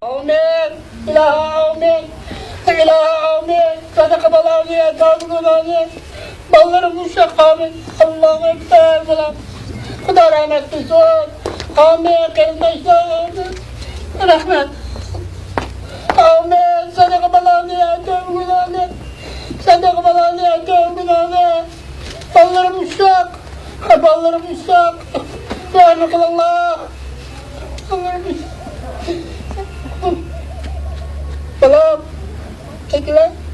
Amin. İlahi amin. İlahi amin. Sadaka balamı, tavuk. Ballarım uşak amin. Allahu Ekber falan. Xudo rahmat qilsin. Amin. Qarindoshlar amin. Rahmat. Amin. Sadaqa balamı, tavuk. Sadaqa balamı, tavuk. Ballarım uşak. Ballarım uşak. Rahmet Allah. Ballarım uşak. Balam. Tekrar.